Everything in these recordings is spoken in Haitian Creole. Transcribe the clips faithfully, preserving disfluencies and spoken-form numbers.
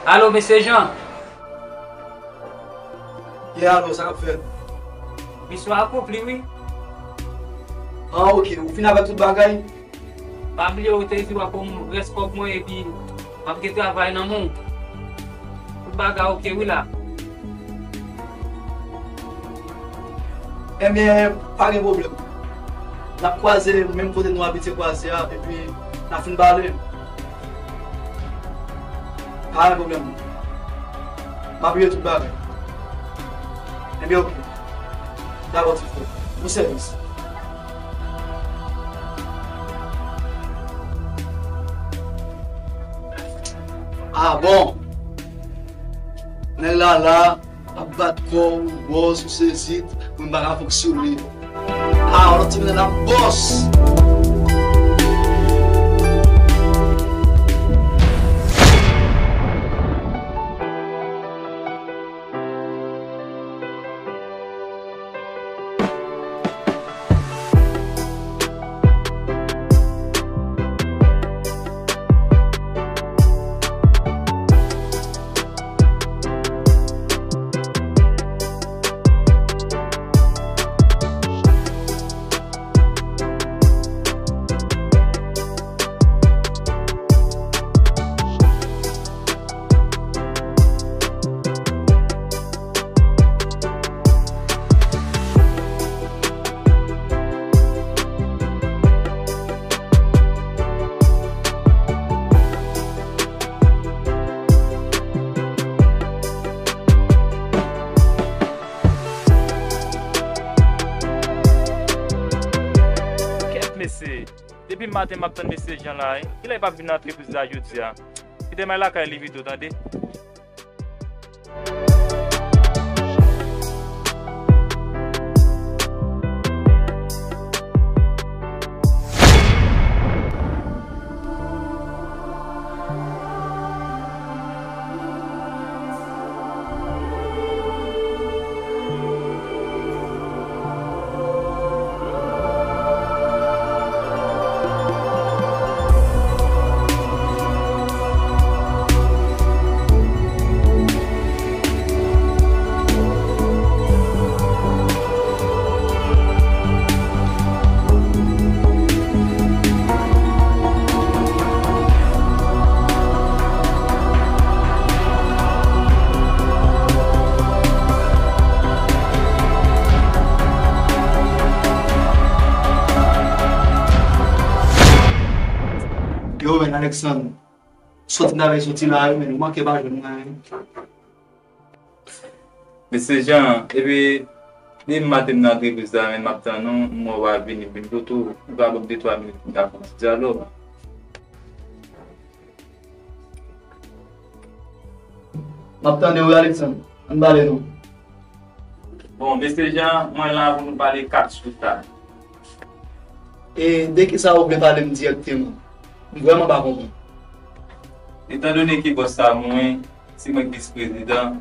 Alo, mesye Jan. Yeah, alo, sa k ap fèt? Misyon akonpli, wi. Ah, ok. Ou fin avèk tout bagay? Pa bliye ou te di w ap ban m rès kòb mwen epi m ap gen travay nan men w. Tout bagay ok wi la. Ebyen, pa gen pwoblèm. N ap kwaze menm kote nou abitye kwaze a, epi n a fin pale. Pa gen pwoblèm. M ap bliye tout bagay. Ebyen, ok. Dakò, ti frè. Bon sèvis. Ah, bon. Nèg la la, ap bat kò w, bòs, ou sezi, mwen pa ka fonksyone. Ah, w ap tire nan bòs. Kèt mesye, depi maten m ap tann mesye Jan la, wi. Kilè li p ap vin nan antrepriz la jodi a? Kite m al lakay li pito, tande. Yo, men Alexandre, soti n avè soti la, yo, men nou manke pa jwenn mwen. Mesye Jan, epi depi maten m nan antrepriz la, men m ap tann ou, m wè w pa vini, m vin kote w, ou ka ban m de twa minit pou n ka fè yon ti dyalòg. M ap tande w, Alexandre. Ann pale non. Bon, mesye Jan, mwen la pou nou pale kat sou tab. E de kisa ou vle pale m dirèkteman? M vrèman pa konprann. Etandone ke bòs sa mwen, se mwen ki vis prezidan,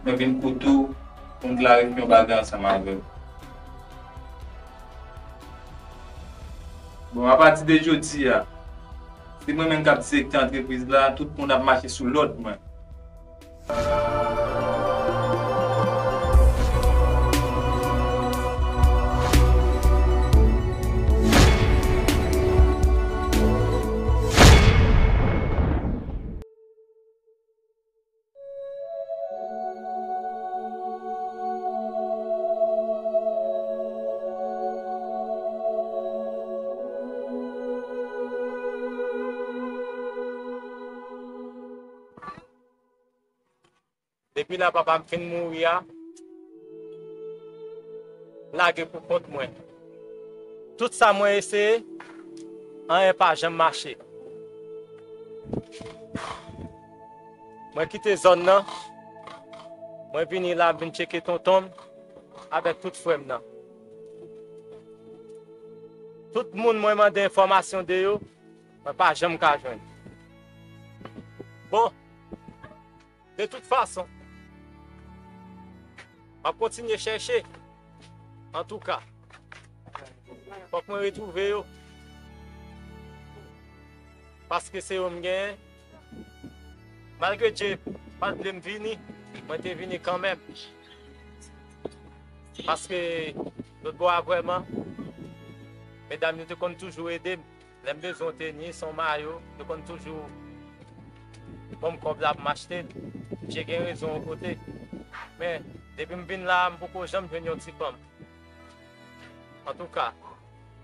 mwen vin kote w pou m klarifye yon bagay ansanm avè w. Bon, apati de jodi a, se mwen menm k ap direktè antrepriz la, tout moun ap mache sou lòd mwen. Depi la papa m fin mouri a, m lage pou kont mwen. Tout sa mwen eseye, anyen pa janm mache. Mwen kite zòn nan, mwen vini la, m vin tcheke tonton m avèk tout frè m nan. Tout moun mwen mande enfòmasyon de yo, mwen pa janm ka jwenn. Bon, de tout fason, m ap kontinye chèche. Antouka, fòk mwen retwouve yo. Paske se yo m genyen. Malgre Dye pa t vle m vini, mwen te vini kanmenm. Paske lòt bò a vrèman, medam yo te konn toujou ede m. Lè m bezwen yon tenis, yon mayo, yo konn toujou ban m kòb la pou m achte l. Dye gen rezon yon kote. Men, depi m vin la a, m poko janm jwenn yon ti fanm. Antouka,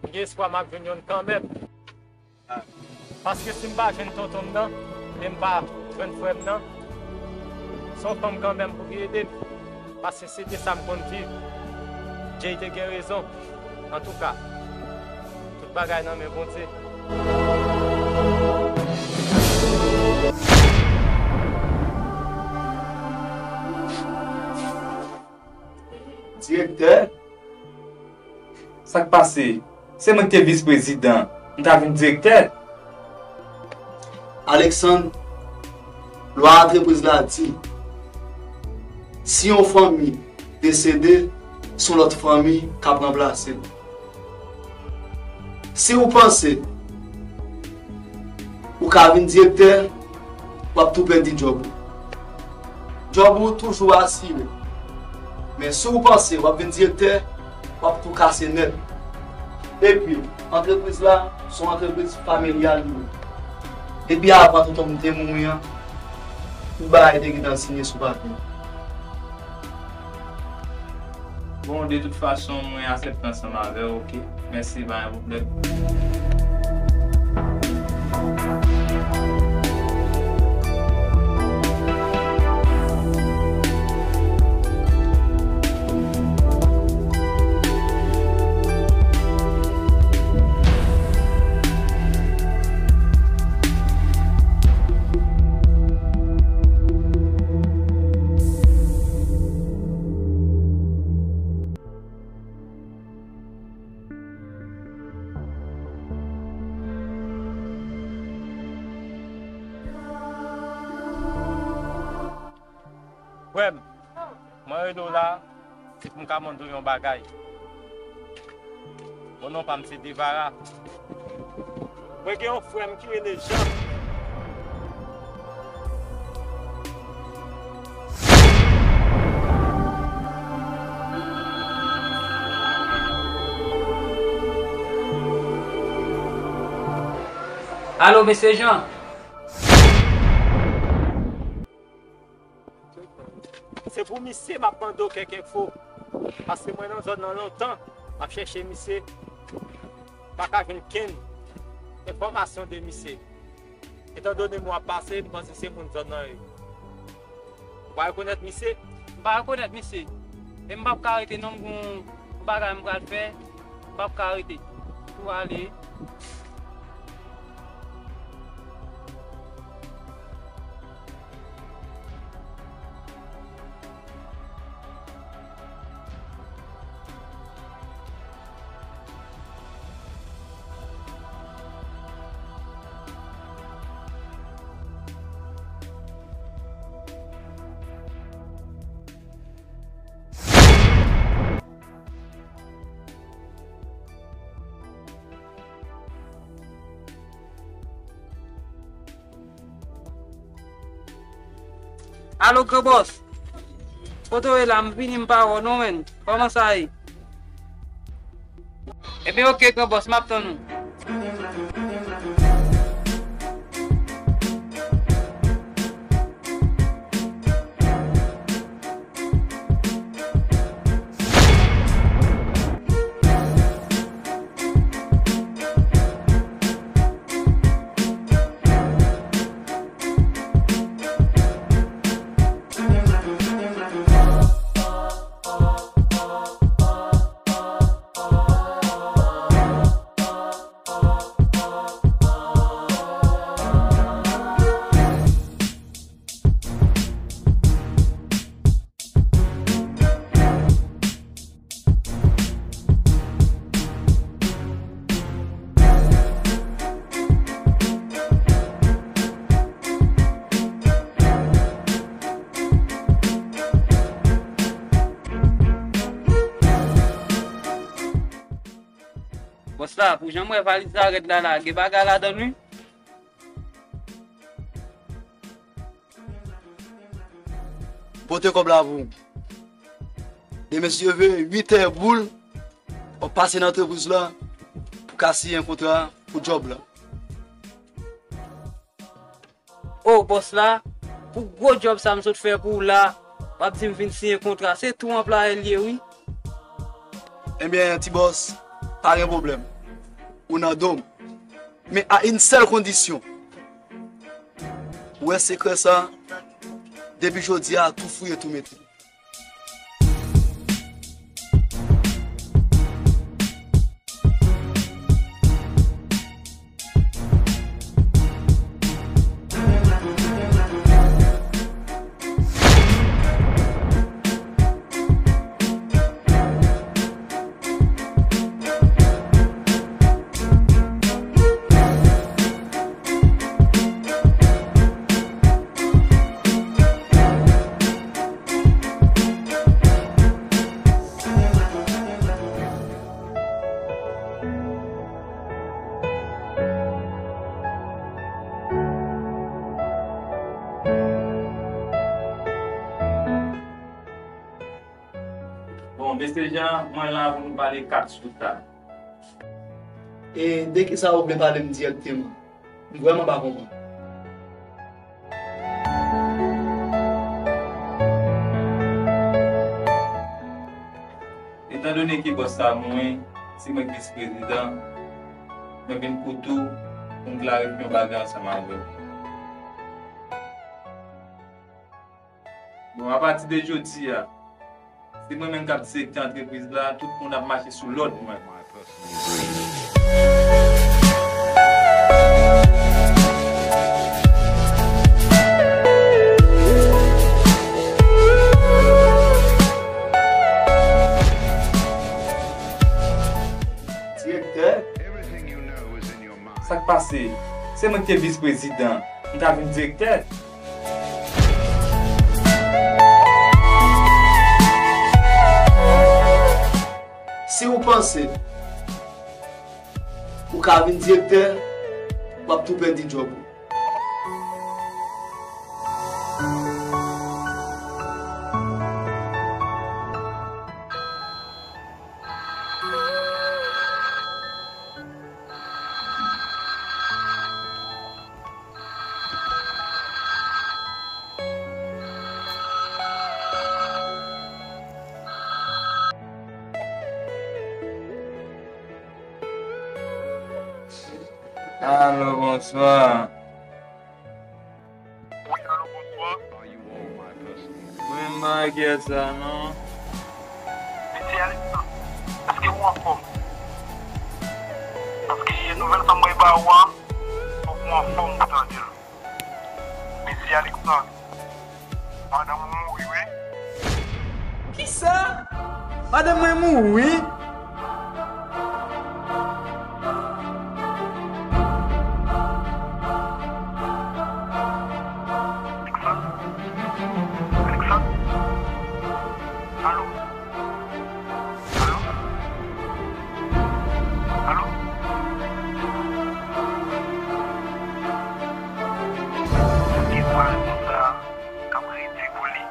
m gen espwa m ap jwenn yonn kanmenm. Paske si m pa jwenn tonton m nan, e m pa jwenn frè m nan, se yon fanm kanmenm pou ki ede m. Paske se de sa m konn viv. Jay te gen rezon. Antouka, tout bagay nan men Bondye. Direktè? Sa k pase? Se mwen ki te vis prezidan. M ta vin direktè? Alexandre, lwa antrepriz la di, si yon fanmi desede, se yon lòt fanmi k ap ranplase l. Si ou panse ou ka vin direktè, w ap tou pèdi djòb ou. Djòb ou toujou asire. Men si ou panse w ap vin direktè, w ap tou kase nèt. Epi, antrepriz la, se yon antrepriz familyal li ye. Depi avan tonton m te mouri an, tout bagay te gentan siyen sou papye. Bon, de tout fason, mwen aksepte ansanm avè w, oke? Mèsi, pa gen pwoblèm. Frè m, mwen rele w la, se pou m ka mande w yon bagay. Bon, non pa m se Devara. Mwen gen yon frè m ki rele Jean. Alo, mesye Jean. Se pou misye m ap mande w kèk enfo. Paske mwen nan zòn nan lontan, m ap chèche misye. M pa ka jwenn kenn enfòmasyon de misye. Etandone mwa pase, m panse se moun zòn nan yo ye. Ou pa rekonèt misye? M pa rekonèt misye. E m p ap ka rete non, m gon yon bagay m pral fè. M p ap ka rete. Tou ale. Alo, gran bòs. Kote w ye la? M vini, m pa wè w non, menn. Kòman sa ye? Ebyen, oke, gran bòs, m ap tann ou. Bòs la, pou jan m wè valiz la rèd la la, gen bagay ladan l wi. Pote kòb la pou ou. Demen, si Dye vle, uit è boul, w ap pase nan antrepriz la pou ka siyen kontra pou djòb la. O, bòs la, pou gwo djòb sa m sot fè pou w la, w ap di m vin siyen kontra. Se tou anplwaye l ye, wi. Ebyen, ti bòs, pa gen pwoblèm. Ou nan do m. Men a yon sèl kondisyon. Ou wè sekrè sa, depi jodi a, tou fouye, tou mete. Bon, mesye Jan, mwen la pou nou pale kat sou tab. E de kisa ou vle pale m dirèkteman? M vrèman pa konprann. Etandone ke bòs sa mouri, se mwen k vis prezidan, mwen vin pou tou pou m klarifye yon bagay ansanm avè w. Bon, apati de jodi a, se mwen menm k ap direktè antrepriz la, tout moun ap mache sou lòd mwen. Direktè? Sa k pase? Se mwen ki te vis prezidan. M ka vin direktè? Si ou panse ou ka vin direktè, w ap tou pèdi djòb ou. Alo, bonswa. Wi, alo, bonswa. Mwen pa enkyèt sa, non. Mesye Alexandre, èske ou anfòm? Paske nouvèl sa mwen ba ou a, fòk ou anfòm pou tande l. Mesye Alexandre, madanm ou mouri, wi. Kisa? Madanm mwen mouri? Alexandre? Alexandre? Alo? Alo? Alo? Sa ki vwa reponn sa a k ap redi pou li.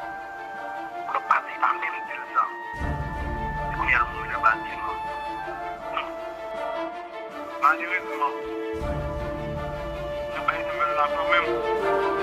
Pou l ap pati pa menm di l sa. Se kounye a l mouri nan batima. Malerezman, nou pa gen nouvèl la kanmenm.